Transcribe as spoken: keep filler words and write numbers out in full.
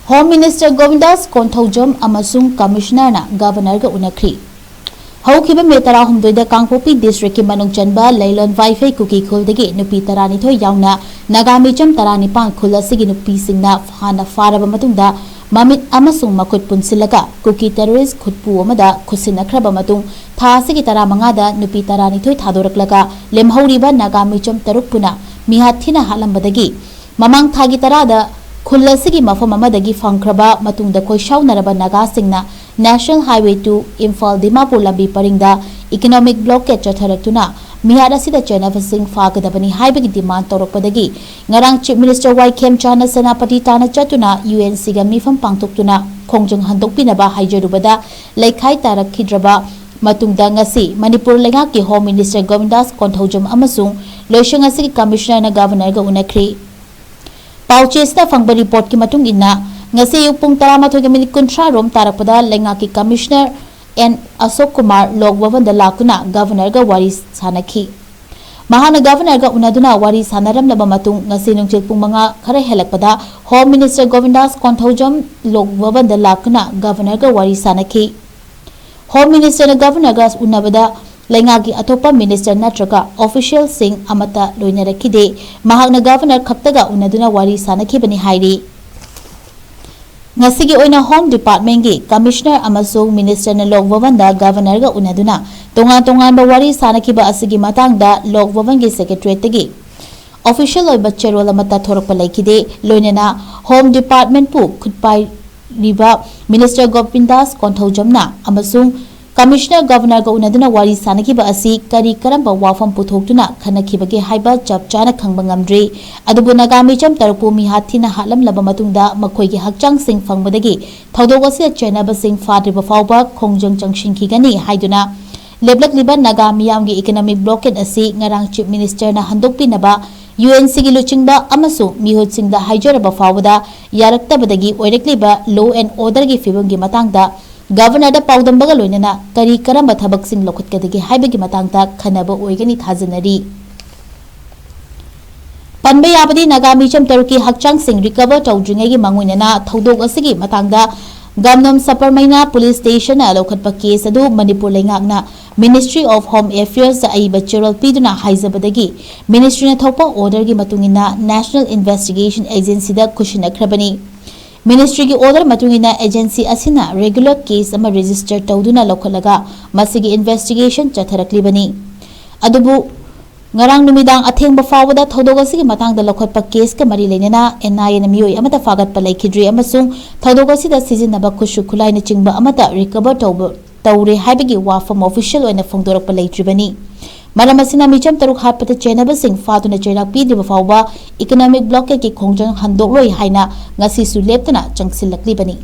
Home Minister Govindas Konthoujam ꯑꯃꯁꯨꯡ Commissionerꯅ Governorꯒ ꯎꯅꯈ꯭ꯔꯤ꯫ ꯍꯧꯈꯤꯕ ꯃꯦ ꯇꯔꯥꯍꯨꯝꯗꯣꯏꯗ ꯀꯥꯡꯄꯣꯛꯄꯤ districtꯀꯤ ꯃꯅꯨꯡ ꯆꯟꯕ ꯂꯩꯂꯣꯟ ꯋꯥꯏꯐꯩ ꯀꯨꯀꯤ ꯈꯨꯜꯗꯒꯤ ꯅꯨꯄꯤ ꯇꯔꯥꯅꯤꯊꯣꯏ ꯌꯥꯎꯅ ꯅꯥꯒꯥ ꯃꯤꯆꯝ ꯇꯔꯥꯅꯤꯄꯥꯟ ꯈꯨꯜ ꯑꯁꯤꯒꯤ ꯅꯨꯄꯤꯁꯤꯡꯅ ꯍꯥꯟꯅ ꯐꯥꯔꯕ ꯃꯇꯨꯡꯗ ꯃꯃꯤꯠ ꯑꯃꯁꯨꯡ ꯃꯈꯨꯠ ꯄꯨꯟꯁꯤꯜꯂꯒ ꯀꯨꯀꯤ terrorist ꯈꯨꯠꯄꯨ ꯑꯃꯗ ꯈꯨꯠꯁꯤꯟꯅꯈ꯭ꯔꯕ ꯃꯇꯨꯡ ꯊꯥ ꯑꯁꯤꯒꯤ ꯇꯔꯥꯃꯉꯥꯗ ꯅꯨꯄꯤ ꯇꯔꯥꯅꯤꯊꯣꯏ ꯊꯥꯗꯣꯔꯛꯂꯒ ꯂꯦꯝꯍꯧꯔꯤꯕ ꯅꯥꯒꯥ ꯃꯤꯆꯝ ꯇꯔꯨꯛ ꯄꯨꯟꯅ ꯃꯤꯍꯥꯠ ꯊꯤꯅ ꯍꯥꯠꯂꯝꯕꯗꯒꯤ ꯃꯃꯥꯡ ꯊꯥꯒꯤ ꯇꯔꯥꯗ ꯈꯨꯜ ꯑꯁꯤꯒꯤ ꯃꯐꯝ ꯑꯃꯗꯒꯤ ꯐꯪꯈ꯭ꯔꯕ ꯃꯇꯨꯡꯗ ꯈꯣꯏꯁꯥꯎꯅꯔꯕ ꯅꯥꯒꯥꯁꯤꯡꯅ National Highway two Imphal Dimapur ꯂꯝꯕꯤ ꯄꯔꯤꯡꯗ economic blockade ꯆꯠꯊꯔꯛꯇꯨꯅ ꯃꯤꯍꯥꯠ ꯑꯁꯤꯗ ꯆꯦꯟꯅꯕꯁꯤꯡ ꯐꯥꯒꯗꯕꯅꯤ ꯍꯥꯏꯕꯒꯤ demand ꯇꯧꯔꯛꯄꯗꯒꯤ ꯉꯔꯥꯡ Chief Minister ꯋꯥꯏ ꯈꯦꯝꯆꯥꯟꯅ ꯁꯦꯅꯥꯄꯇꯤ ꯇꯥꯟꯅ ꯆꯠꯇꯨꯅ UNCꯒ ꯃꯤꯐꯝ ꯄꯥꯡꯊꯣꯛꯇꯨꯅ ꯈꯣꯡꯖꯪ ꯍꯟꯗꯣꯛꯄꯤꯅꯕ ꯍꯥꯏꯖꯔꯨꯕꯗ ꯂꯩꯈꯥꯏ ꯇꯥꯔꯛꯈꯤꯗ꯭ꯔꯕ ꯃꯇꯨꯡꯗ ꯉꯁꯤ ꯃꯅꯤꯄꯨꯔ ꯂꯩꯉꯥꯛꯀꯤ Home Minister ꯒꯣꯕꯤꯟꯗꯥꯁ ꯀꯣꯟꯊꯧꯖꯝ ꯑꯃꯁꯨꯡ ꯂꯣꯏꯁꯪ ꯑꯁꯤꯒꯤ Commissionerꯅ Governorꯒ ꯎꯅꯈ꯭ꯔꯤ꯫ ꯄꯥꯎꯆꯦꯁꯤꯗ ꯐꯪꯕ reportꯀꯤ ꯃꯇꯨꯡ ꯏꯟꯅ ꯉꯁꯤ ꯑꯌꯨꯛ ꯄꯨꯡ ꯇꯔꯥꯃꯥꯊꯣꯏꯒ minute ꯀꯨꯟꯊ꯭ꯔꯥ ꯔꯣꯝ ꯇꯥꯔꯛꯄꯗ ꯂꯩꯉꯥꯛꯀꯤ Commissioner ꯑꯦꯟ ꯑꯁꯣꯛ ꯀꯨꯃꯥꯔ ꯂꯣꯛ ꯚꯕꯟꯗ ꯂꯥꯛꯇꯨꯅ Governorꯒ ꯋꯥꯔꯤ ꯁꯥꯅꯈꯤ꯫ ꯃꯍꯥꯛꯅ Governorꯒ ꯎꯅꯗꯨꯅ ꯋꯥꯔꯤ ꯁꯥꯅꯔꯝꯂꯕ ꯃꯇꯨꯡ ꯉꯁꯤ ꯅꯨꯡꯊꯤꯜ ꯄꯨꯡ ꯃꯉꯥ ꯈꯔ ꯍꯦꯜꯂꯛꯄꯗ Home Minister ꯒꯣꯕꯤꯟꯗꯥꯁ ꯀꯣꯟꯊꯧꯖꯝ ꯂꯣꯛ ꯚꯕꯟꯗ ꯂꯥꯛꯇꯨꯅ Governorꯒ ꯋꯥꯔꯤ ꯁꯥꯅꯈꯤ꯫ Home Ministerꯅ Governorꯒ ꯎꯅꯕꯗ ꯂꯩꯉꯥꯛꯀꯤ ꯑꯇꯣꯞꯄ minister ꯅꯠꯇ꯭ꯔꯒ officialꯁꯤꯡ ꯑꯃꯠꯇ ꯂꯣꯏꯅꯔꯛꯈꯤꯗꯦ꯫ ꯃꯍꯥꯛꯅ Governor ꯈꯛꯇꯒ ꯎꯅꯗꯨꯅ ꯋꯥꯔꯤ ꯁꯥꯅꯈꯤꯕꯅꯤ ꯍꯥꯏꯔꯤ꯫ ꯉꯁꯤꯒꯤ ꯑꯣꯏꯅ Home Departmentꯀꯤ Commissioner ꯑꯃꯁꯨꯡ Ministerꯅ ꯂꯣꯛ ꯚꯕꯟꯗ Governorꯒ ꯎꯅꯗꯨꯅ ꯇꯣꯉꯥꯟ ꯇꯣꯉꯥꯟꯕ ꯋꯥꯔꯤ ꯁꯥꯅꯈꯤꯕ ꯑꯁꯤꯒꯤ ꯃꯇꯥꯡꯗ ꯂꯣꯛ ꯚꯕꯟꯒꯤ Secretariatꯇꯒꯤ official ꯑꯣꯏꯕ ꯆꯦꯔꯣꯜ ꯑꯃꯠꯇ ꯊꯣꯔꯛꯄ ꯂꯩꯈꯤꯗꯦ꯫ ꯂꯣꯏꯅꯅ Home Departmentꯄꯨ ꯈꯨꯠꯄꯥꯏꯔꯤꯕ Minister ꯒꯣꯄꯤꯟꯗꯥꯁ ꯀꯣꯟꯊꯧꯖꯝꯅ ꯑꯃꯁꯨꯡ Commissioner Governorꯒ ꯎꯅꯗꯨꯅ ꯋꯥꯔꯤ ꯁꯥꯅꯈꯤꯕ ꯑꯁꯤ ꯀꯔꯤ ꯀꯔꯝꯕ ꯋꯥꯐꯝ ꯄꯨꯊꯣꯛꯇꯨꯅ ꯈꯟꯅꯈꯤꯕꯒꯦ ꯍꯥꯏꯕ ꯆꯞ ꯆꯥꯅ ꯈꯪꯕ ꯉꯝꯗ꯭ꯔꯤ꯫ ꯑꯗꯨꯕꯨ ꯅꯥꯒꯥ ꯃꯤꯆꯝ ꯇꯔꯨꯛꯄꯨ ꯃꯤꯍꯥꯠ ꯊꯤꯅ ꯍꯥꯠꯂꯝꯂꯕ ꯃꯇꯨꯡꯗ ꯃꯈꯣꯏꯒꯤ ꯍꯛꯆꯥꯡꯁꯤꯡ ꯐꯪꯕꯗꯒꯤ ꯊꯧꯗꯣꯛ ꯑꯁꯤꯗ ꯆꯦꯟꯅꯕꯁꯤꯡ ꯐꯥꯗ꯭ꯔꯤꯕ ꯐꯥꯎꯕ ꯈꯣꯡꯖꯪ ꯆꯪꯁꯤꯟꯈꯤꯒꯅꯤ ꯍꯥꯏꯗꯨꯅ ꯂꯦꯞꯂꯛꯂꯤꯕ ꯅꯥꯒꯥ ꯃꯤꯌꯥꯝꯒꯤ economic blockade ꯑꯁꯤ ꯉꯔꯥꯡ Chief Ministerꯅ ꯍꯟꯗꯣꯛꯄꯤꯅꯕ UNCꯒꯤ ꯂꯨꯆꯤꯡꯕ ꯑꯃꯁꯨꯡ ꯃꯤꯍꯨꯠꯁꯤꯡꯗ ꯍꯥꯏꯖꯔꯕ ꯐꯥꯎꯕꯗ ꯌꯥꯔꯛꯇꯕꯗꯒꯤ ꯑꯣꯏꯔꯛꯂꯤꯕ law and orderꯒꯤ ꯐꯤꯕꯝꯒꯤ ꯃꯇꯥꯡꯗ Governorꯗ ꯄꯥꯎꯗꯝꯕꯒ ꯂꯣꯏꯅꯅ ꯀꯔꯤ ꯀꯔꯝꯕ ꯊꯕꯛꯁꯤꯡ ꯂꯧꯈꯠꯀꯗꯒꯦ ꯍꯥꯏꯕꯒꯤ ꯃꯇꯥꯡꯗ ꯈꯟꯅꯕ ꯑꯣꯏꯒꯅꯤ ꯊꯥꯖꯅꯔꯤ꯫ ꯄꯟꯕ ꯌꯥꯕꯗꯤ, ꯅꯥꯒꯥ ꯃꯤꯆꯝ ꯇꯔꯨꯛꯀꯤ ꯍꯛꯆꯥꯡꯁꯤꯡ ꯔꯤꯀꯚꯔ ꯇꯧꯗ꯭ꯔꯤꯉꯩꯒꯤ ꯃꯥꯡꯑꯣꯏꯅꯅ ꯊꯧꯗꯣꯛ ꯑꯁꯤꯒꯤ ꯃꯇꯥꯡꯗ ꯒꯝꯅꯝ ꯁꯄꯔꯃꯩꯅ ꯄꯨꯂꯤꯁ ꯁ꯭ꯇꯦꯁꯟꯅ ꯂꯧꯈꯠꯄ ꯀꯦꯁ ꯑꯗꯨ ꯃꯅꯤꯄꯨꯔ ꯂꯩꯉꯥꯛꯅ Ministry of Home Affairs ꯑꯏꯕ ꯆꯦꯔꯣꯜ ꯄꯤꯗꯨꯅ ꯍꯥꯏꯖꯕꯗꯒꯤ ꯃꯤꯅꯤꯁꯇ꯭ꯔꯤꯅ ꯊꯣꯛꯄ ꯑꯣꯔꯗꯔꯒꯤ ꯃꯇꯨꯡ ꯏꯟꯅ ꯅꯦꯁꯅꯦꯜ ꯏꯟꯚꯦꯁꯇꯤꯒꯦꯁꯟ ꯑꯦꯖꯦꯟꯁꯤꯗ ꯈꯨꯠꯁꯤꯟꯅꯈ꯭ꯔꯕꯅꯤ꯫ ꯃꯤꯅꯤꯁꯇ꯭ꯔꯤꯒꯤ ꯑꯣꯔꯗꯔ ꯃꯇꯨꯡ ꯏꯟꯅ ꯑꯦꯖꯦꯟꯁꯤ ꯑꯁꯤꯅ ꯔꯦꯒꯨꯂꯔ ꯀꯦꯁ ꯑꯃ ꯔꯦꯖꯤꯁꯇꯔ ꯇꯧꯗꯨꯅ ꯂꯧꯈꯠꯂꯒ ꯃꯁꯤꯒꯤ ꯏꯟꯚꯦꯁꯇꯤꯒꯦꯁꯟ ꯆꯠꯊꯔꯛꯂꯤꯕꯅꯤ꯫ ꯑꯗꯨꯕꯨ ꯉꯔꯥꯡ ꯅꯨꯃꯤꯗꯥꯡ ꯑꯊꯦꯡꯕ ꯐꯥꯎꯕꯗ ꯊꯧꯗꯣꯛ ꯑꯁꯤꯒꯤ ꯃꯇꯥꯡꯗ ꯂꯧꯈꯠꯄ ꯀꯦꯁꯀ ꯃꯔꯤ ꯂꯩꯅꯅ ꯑꯦꯟ ꯑꯥꯏ ꯑꯦꯅ ꯃꯤꯑꯣꯏ ꯑꯃꯠꯇ ꯐꯥꯒꯠꯄ ꯂꯩꯈꯤꯗ꯭ꯔꯤ ꯑꯃꯁꯨꯡ ꯊꯧꯗꯣꯛ ꯑꯁꯤꯗ ꯁꯤꯖꯤꯟꯅꯕ ꯈꯨꯠꯁꯨ ꯈꯨꯠꯂꯥꯏꯅꯆꯤꯡꯕ ꯑꯃꯠꯇ ꯔꯤꯀꯚꯔ ꯇꯧꯕ, ꯇꯧꯔꯦ ꯍꯥꯏꯕꯒꯤ ꯋꯥꯐꯝ ꯑꯣꯐꯤꯁꯤꯌꯦꯜ ꯑꯣꯏꯅ ꯐꯣꯡꯗꯣꯔꯛꯄ ꯂꯩꯇ꯭ꯔꯤꯕꯅꯤ꯫ ꯃꯔꯝ ꯑꯁꯤꯅ ꯃꯤꯆꯝ ꯇꯔꯨꯛ ꯍꯥꯠꯄꯗ ꯆꯦꯟꯅꯕꯁꯤꯡ ꯐꯥꯗꯨꯅ ꯆꯩꯔꯥꯛ ꯄꯤꯗ꯭ꯔꯤꯕ ꯐꯥꯎꯕ ꯏꯀꯣꯅꯣꯃꯤꯛ ꯕ꯭ꯂꯣꯀꯦꯗꯀꯤ ꯈꯣꯡꯖꯪ ꯍꯟꯗꯣꯛꯂꯣꯏ ꯍꯥꯏꯅ ꯉꯁꯤꯁꯨ ꯂꯦꯞꯇꯅ ꯆꯪꯁꯤꯜꯂꯛꯂꯤꯕꯅꯤ꯫